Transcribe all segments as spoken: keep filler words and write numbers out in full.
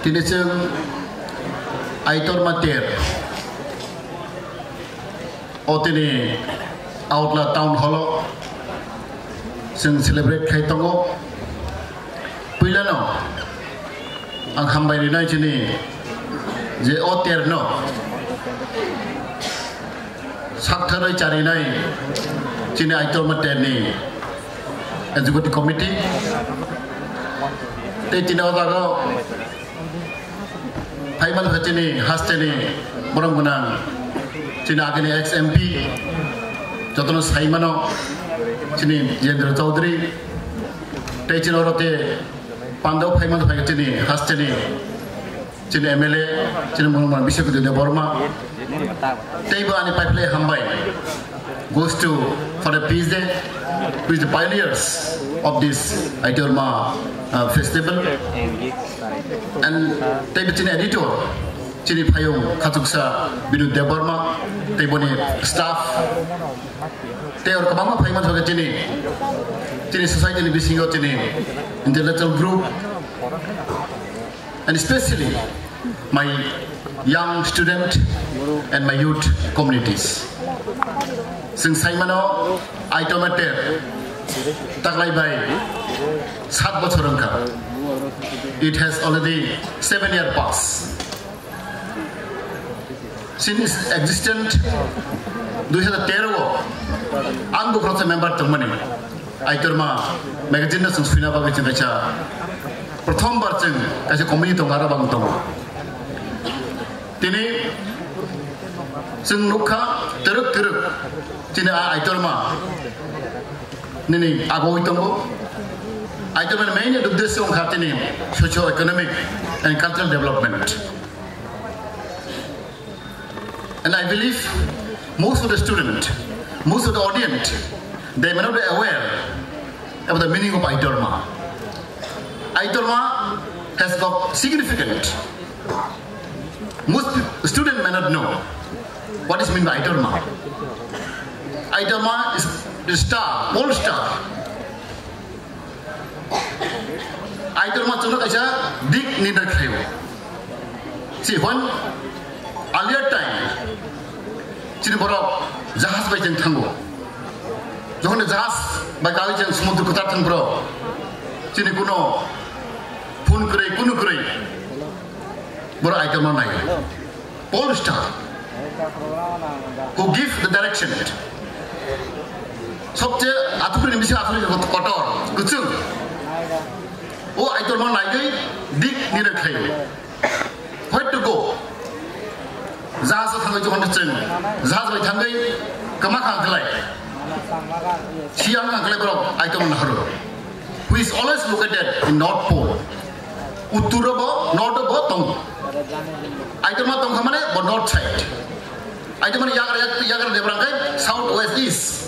Tini chwng Aitorma ter o tini Agartala Town Hall o chwng celebrate khai tongo. Puilano ang hambai rinai chini je o ter no saktharwi charinai chini Aitorma ter ni executive committee tei tini o jaga Phaiman kha chini hasteni borom gwnang chini agini ex M P jotono saimano chini Jendra Chaudhary tei chini orote pandao phaiman kha chini hasteni chini M L A chini borom gwnang Biswajit Debbarma teibo ani paiphlai hambai goes to for the peace day, who is the pioneers of this Aitorma uh, festival. And tei chini editor, chini phayung khachuksa Binu Debbarma, tei boni staff, tei or kabangma phaiman soke chini, chini society ni bisingo chini intellectual group, and especially my young student and my youth communities. Sing saimano Aitorma ter taklai bai sat bochor wngkha. It has already seven year pass. Since existent dui hazar tero o ang bukroksa member tongmani. Aitorma magazine no chwng swina bagwi chwng kaisa prothom bar chwng kaisa committee tongo, aro bang tongo. Tini chwng nukha twrwk twrwk chini a Aitorma nini agoi tongo. Aitorma ni main uddesyo wngkha tini socio economic and cultural development. And I believe most of the student, most of the audience, they may not be aware about the meaning of Aitorma. Aitorma has got significant. Most student may not know what is meant by Aitorma. Aitorma is the star, pole star. Aitorma chwngno kaisa dik nirnai khlaio. See, when earlier time, chini borok jahaj bai chwng thango. Jokhon jahaj bai kagwi chwng sumudru kwthar thang borok, chini kuno phone kwrwi, kunu kwrwi, borok Aitorma nai. Pole star who give the direction. Sobche athukri ni bising athukri kotor, kwchwng. O Aitorma naigwi dik nirok khlaio. Where to go? Jahaj o thangwi chukon chwng. Jahaj bai thangwi kwma khang khlai. Siyang khang khlai borok Aitorma nahoro. Who is always located in North Pole. Uttor bo, North bo tong. Aitorma tongkha mane bo North side. Aitorma ni yagra, yagra debrang kai South West East.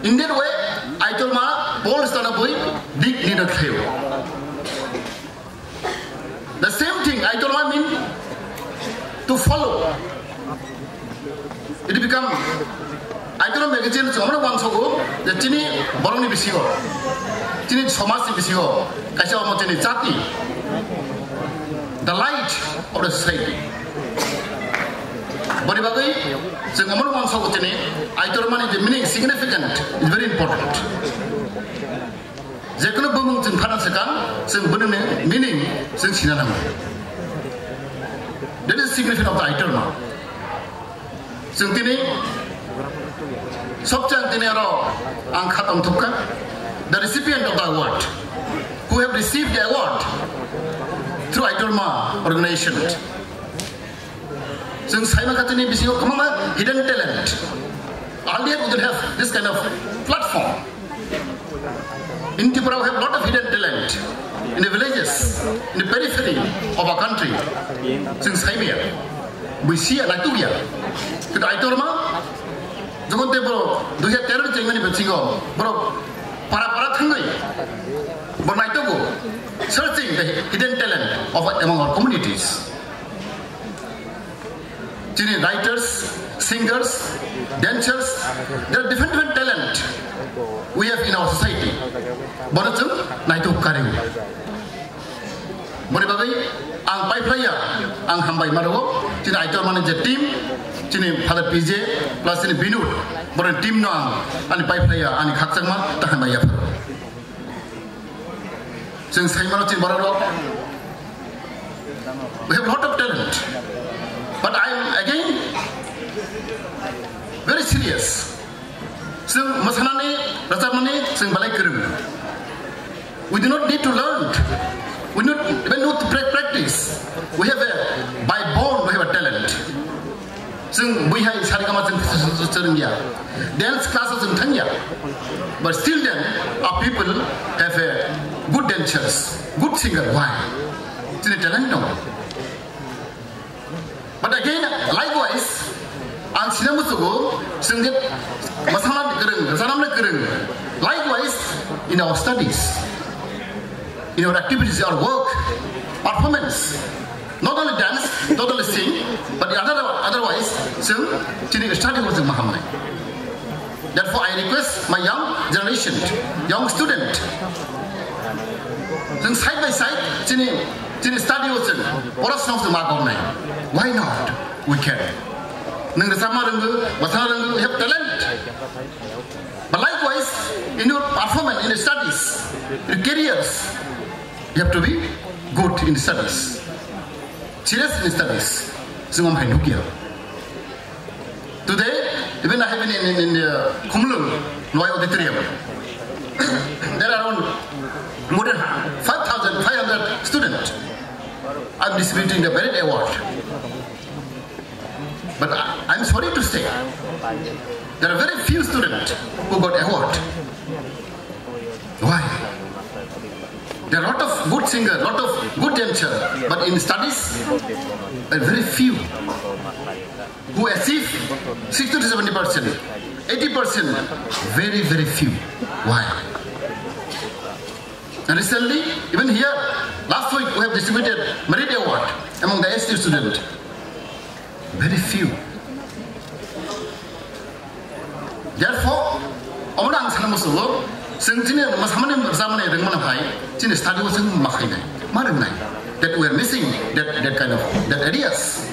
In that way, Aitorma pole stana bui dik nina khlaio. The same thing, Aitorma mean to follow. It become Aitorma magazine chwngno wangsogo je chini borokni bisingo, chini somajni bisingo kaisa omo chini jati, the light of the society. Boni bagwi chwng omo wangsogo chini Aitormani je meaning significant is very important. Jekunu bumung chwng phana swkang, chwng bwrwini meaning chwng sina nango. That is significant of the Aitorma. Chwng tini, sobchang tini aro ang kha tongthokha. The recipient of the award, who have received the award through Aitorma organization. Chwng saima kha tini bisingo kwbangma hidden talent. Earlier we don't have this kind of platform. In Tripura we have lot of hidden talent in the villages, in the periphery of our country. Chwng saimaya, we see a naitukya. Kintu Aitorma, jokhon te borok dui hazar tero ni chengmani bisingo borok para para thangwi bo naitugo, searching the hidden talent of among our communities. Chini writers, singers, dancers, there are different, different talent we have in our society. Bono chwng naituk kari. Boni bagwi ang paiphlaiya, ang hambai ma rwo, chini Aitor mani je team, chini Father P J plus chini Binod, boroni team no ang ani paiphlaiya, ani khakchangma ta hambai ya pharo. Chwng saimano chini borok rok, we have lot of talent, but I am again very serious. Chwng mwsanani, rwchapmani chwng belai kwrwng. We do not need to learn. We not even need to pra- practice. We have a by born, we have a talent. Chwng bihai sarigama chwng chwrwngya, dance class o chwng thangya, but still then our people have a good dancers, good singer. Why? Chini talent dong. But again, likewise, ang sina musugo, sengdet masaman kereng, sanam le kereng. Likewise, in our studies, in our activities, our work, performance, not only dance, not only sing, but other, otherwise, sing, chini study was mahamai. Therefore, I request my young generation, young student, then side by side, chini, chini study o chwng, porasona o chwng ma gornai. Why not? We can. Nwng rwchapma rwngwi, mwsana rwngwi, you have talent. But likewise, in your performance, in your studies, your careers, you have to be good in studies. Serious in studies. Chwng omo hai nukya. Today, even I have been in, in, in uh, Khumulwng Loi Auditorium. There are around more than five thousand five hundred students. I'm distributing the merit award. But I, I'm sorry to say, there are very few students who got award. Why? There are lot of good singer, lot of good dancer, but in studies, a very few who achieve sixty to seventy percent, eighty percent, very, very few. Why? And recently, even here, last week we have distributed merit award among the S T student. Very few. Therefore, omono ang sana musugo, chwng chini masamani, masamani rwngmano hai, chini study o chwng ma khainai, ma rwngnai. That we are missing that, that kind of, that areas.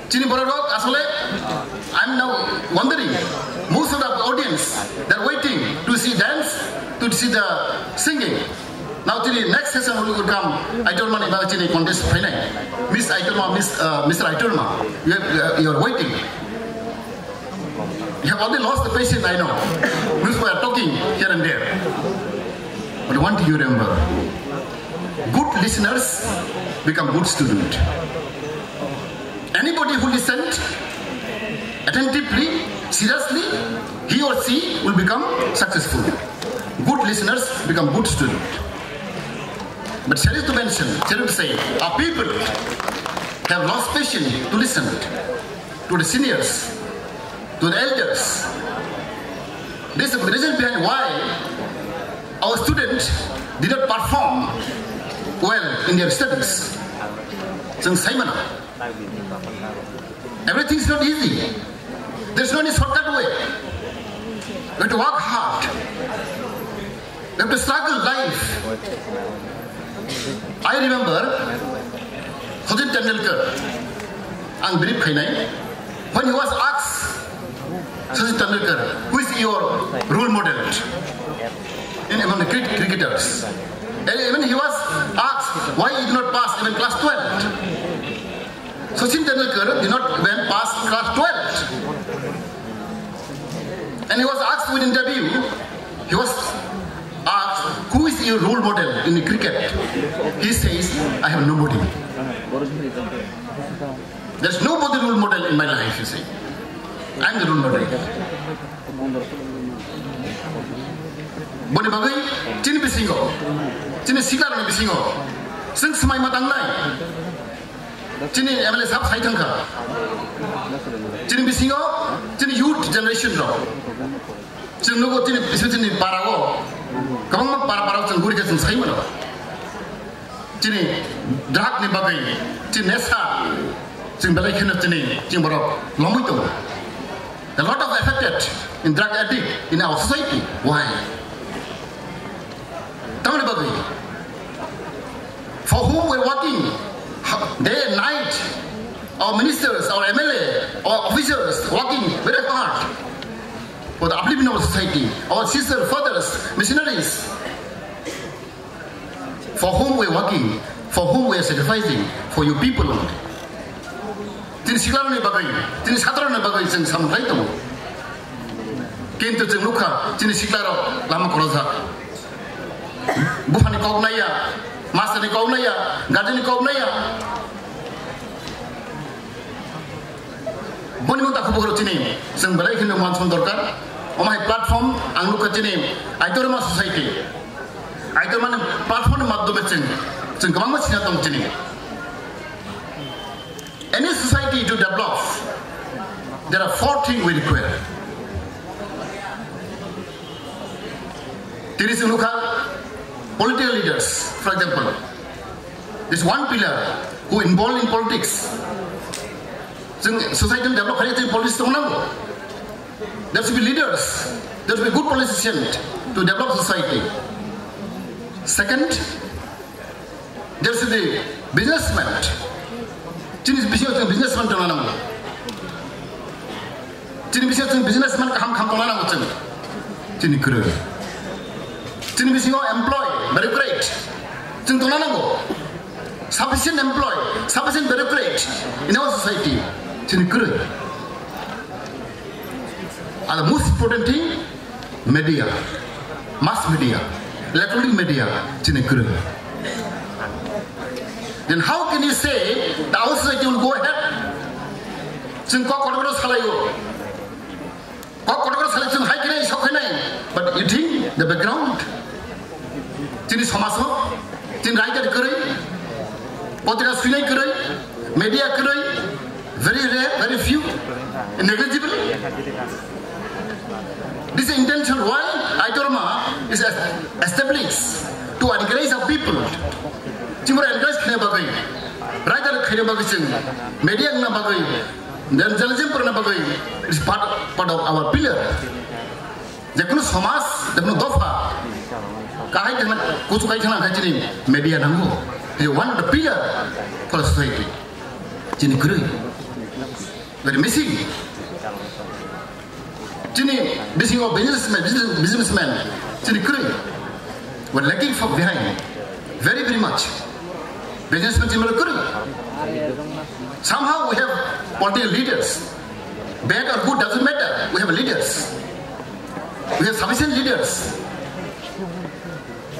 Chini borok rok asole, I'm now wondering, most of the audience, they're waiting to see dance, to see the singing. Now, chini next session will come, Aitorma ni bagwi chini contest phainai. Miss Aitorma, Miss, uh, Mister Aitorma, you have, uh, you are waiting. You have already lost the patience, I know. Because we are talking here and there. But one thing you remember, good listeners become good student. Anybody who listened attentively, seriously, he or she will become successful. Good listeners become good student. But sorry to mention, sorry to say, our people have lost patience to listen to the seniors, to the elders. This is the reason behind why our students did not perform well in their studies. Chwng saimano. Everything is not easy. There's no any shortcut way. You have to work hard. You have to struggle life. I remember Sachin Tendulkar. Ang brief khainai. When he was asked, Sachin Tendulkar, who is your role model in among the crit- cricketers? And even he was asked why he did not pass even class twelve. Sachin Tendulkar did not even pass class twelve. And he was asked with interview, he was asked, who is your role model in cricket? He says, I have nobody. There's nobody role model in my life, you see. I'm the role model. Boni bagwi chini bisingo, chini sikarni bisingo, chwng swmai ma tangnai. Chini M L A sab sai thangkha. Chini bisingo, chini youth generation rok. Chwng nugo chini, chini para o. Kwbangma para para chwng guri khe chwng sai mano. Chini drug ni bagwi, chini nesa, chini belai kheno chini, chini borok lomwi tongo. A lot of affected in drug addict in our society. Why? Tamoni bagwi. For whom we are working ha-, day and night, our ministers, our M L A, our officers working very hard for the upliftment of our society, our sisters, fathers, missionaries, for whom we are working, for whom we are sacrificing, for you people only. Chini siklarokni bagwi, chini satrarokni bagwi chwng samung khlai tongo. Kintu chwng nukha, chini siklarok lama kolojak. Buphani kok naiya, masterni kok naiya, guardianni kok naiya. Boni mung takhu bukhro chini, chwng belai kheno manson dorkar. Omo hai platform ang nukha chini, Aitorma Society. Aitormani platform ni madhyome chwng, chwng kwbangma sina tong chini. Any society to develop, there are four things we require. Tini chwng nukha political leaders, for example, this one pillar who involved in politics. Chwng society develop khaina chwng politics tong nango. There should be leaders, there should be good politician to develop society. Second, there should be businessman. Chini bisingo chwng businessman tongna nango. Chini bisingo chwng businessman kaham kaham tongna nango chwng. Chini kwrwi. Chini bisingo employee, bureaucrat. Chwng tongna nango. Sufficient employee, sufficient bureaucrat in our society. Chini kwrwi. And the most important thing, media, mass media, electronic media, chini kwrwi. Then how can you say the our society will go ahead? Chwng kok kotor kotor salaio. Kok kotor kotor salai chwng hai khe nai, sok khe nai. But you think the background? Chini somajo, chini writer kwrwi, potrika swinai kwrwi, media kwrwi, very rare, very few, negligible. This is intention why Aitorma is established to encourage the people. Chimura encourage khaina bagwi, writer khaina bagwi chwng, media wngna bagwi, then journalism porna bagwi, it's part, part of our pillar. Jekunu somaj, jekunu dopha, kahai thangna, kuchu kai thangna khai chini media nango. They are one of the pillar for society. Chini kwrwi. Very missing. Chini bisingo businessman, business, businessman, chini kwrwi. We're lacking for behind. Very, very much. Businessman chini kwrwi. Somehow we have political leaders. Bad or good doesn't matter. We have leaders. We have sufficient leaders.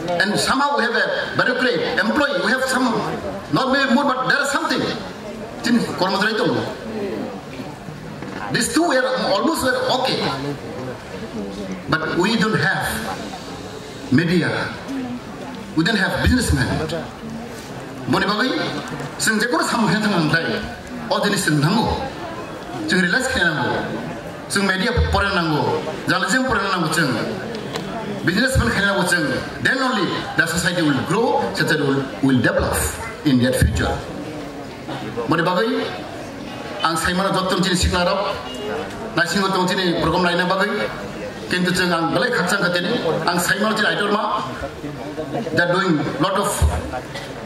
And somehow we have a bureaucrat, employee, we have some, not maybe more, but there is something. Chini kormochari tongo. These two were almost were okay. But we don't have media. We don't have businessmen. Boni bagwi, chwng jekunu samung khe thang nang thai, o jinis chwng nango. Chwng realize khe nango. Chwng media pore nango, journalism pore nango chwng. Businessman khe nango chwng. Then only the society will grow, society will, will develop in near future. Boni bagwi ang saimano joto chini siklarok naisingo tong chini program laina bagwi, kintu chwng ang belai khakchang kha tini ang saimano chini Aitorma, they are doing lot of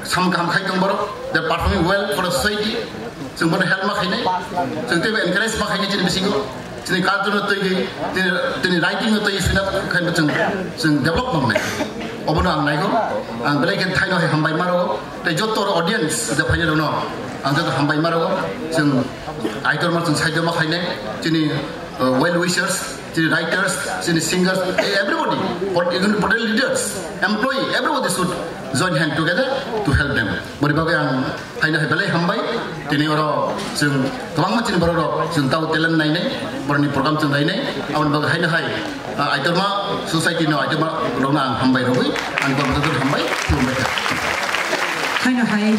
samung kaham khai tong borok, they are performing well for the society, chwng bono help ma khainai, chwng teibo encourage ma khainai chini bisingo. Chini culture no twi, tini, tini writing no twi, sina khaima chwng, chwng develop mangnai. Obono ang naigo, ang belai khe thaino hai hambai maro, tei joto audience je phainai rokno ang joto hambai maro, chwng Aitorma chwng saijo ma khainai, chini, uh, well wishers, chini writers, chini singers, eh, everybody, pot-, even political leaders, employee, everybody should join hand together to help them. Boni bagwi ang Haino hai belai hambai, tini oro chwng kwbangma chini borok rok chwng tao talent nainai, borokni program chwng nainai, aboni bagwi haino hai, ah, Aitorma society no Aitorma rokno ang hambai rogwi, ang kormo joto hambai, khulumbai kha. Haino hai.